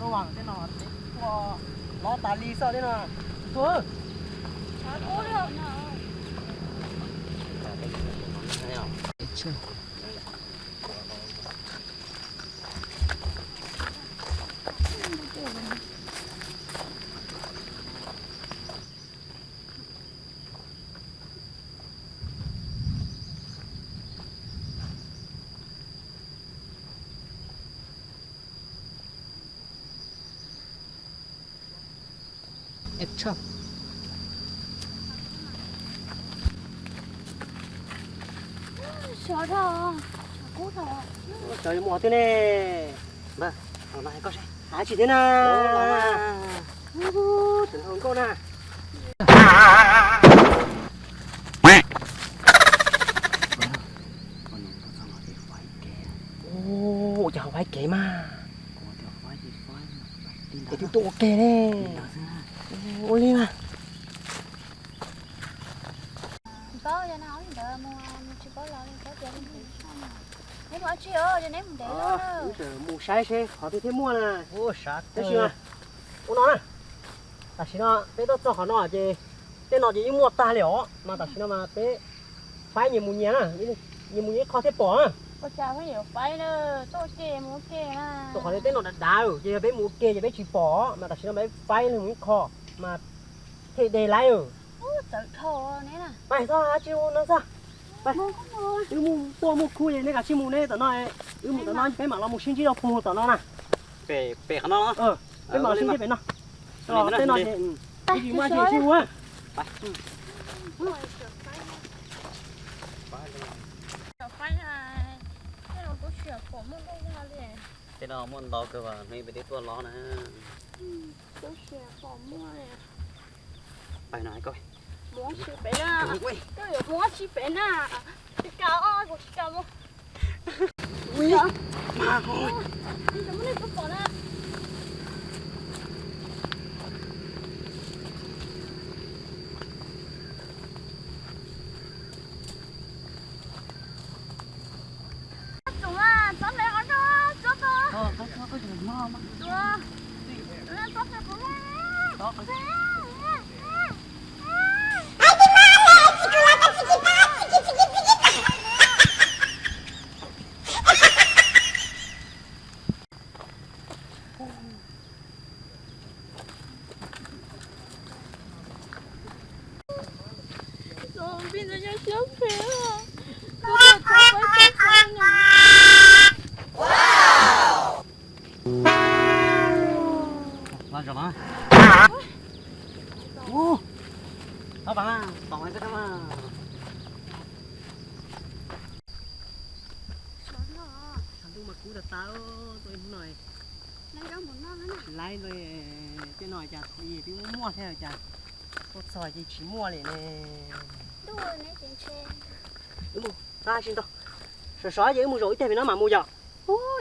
Tej no, lov tas li xwb tej no. Tus. Xyov, kub thaum, xyov yuav mus twg ne. Npawg, los no hais koj seb hais tsis thiab na. Tus hluas nkauj na. Ua cas ho faib kev mas. Es twb tuaj ua ke ne. Ua li mas. Mus saib seb qhov twg thiaj muaj na. Tab sis ua no na, tam sim no peb tuaj txog qhov no ces tej no ces yeej muaj tag li os, mas tam sim no mas peb faib nyias mus nyias na, nyias mus nyias ib qho thiaj pom na. Tus qhov tej no dav dav ces yog peb mus ua ke ces peb tsis pom, mas tam sim no mas peb faib mus ib qho mas thiaj de laib. Pais txog tsis ua no xwb. Wb mus tuaj muaj khub ces nej kav tsij mus nej tom no, wb mus tom no peb mam los mus sib ntsib rau puag tom no na. Peb mam los sib ntsib pem no. Tej no ces wb tsis muaj dab tsi sib hu. Tej no muaj ntau kawg, peb twb tuaj los na. Pais no, mus tsis pem na. Koj yuav mus tsis pem na. Tsis kav, kuv tsis kav mus. Tshav ntuj mas kub tas tas, tuaj ib hnub no. Laiv, tej no cas thaum ub twb muaj thiab cas tuaj txog ces tsis muaj li ne. Wb mus, tab sis ntau, sov sov ces wb mus zaum ib teg pem no mam mus yom.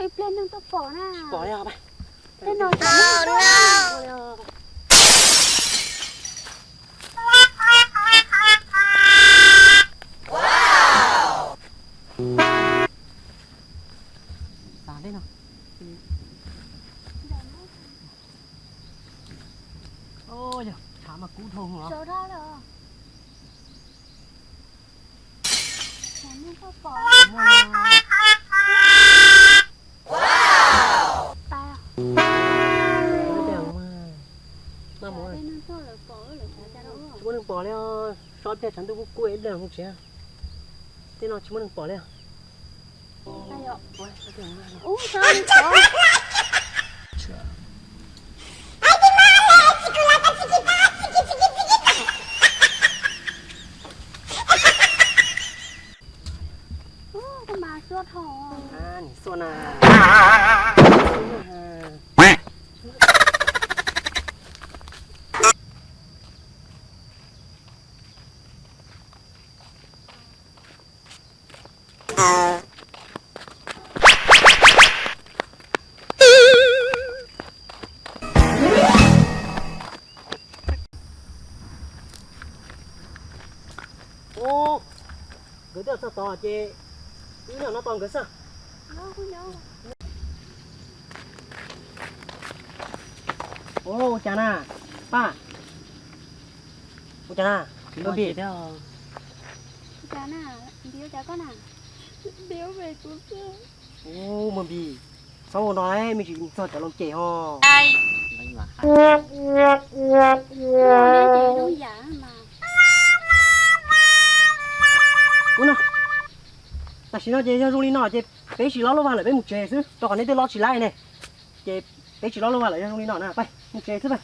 Ib pliag neeg tuaj pom na. Tsis pom li os. Tas tej no. Yog tshav mas kub dhau os. Tsis muaj neeg pom li os, so ib pliag tshav ntuj kub kub ib pliag mus tsev. Tej no tsis muaj neeg pom li os. Nim xua na. Ub, nkawd twb txog tod ces wb nyob no tos nkawd xwb. Ua cas na, Paj? Ua cas na, Maj Npis? Ub, Maj Npis, txhob ua no, me ntsis txog cov laus cem ho. Ub no, tam sim no ces yog zoo li no ces peb tsis lov lub vag lawm, peb mus tsev xwb, rau qhov neb twb lov tsis laib ne. Ces peb tsis lov lub vag lawm, yog zoo li no na, peb mus tsev xwb peb.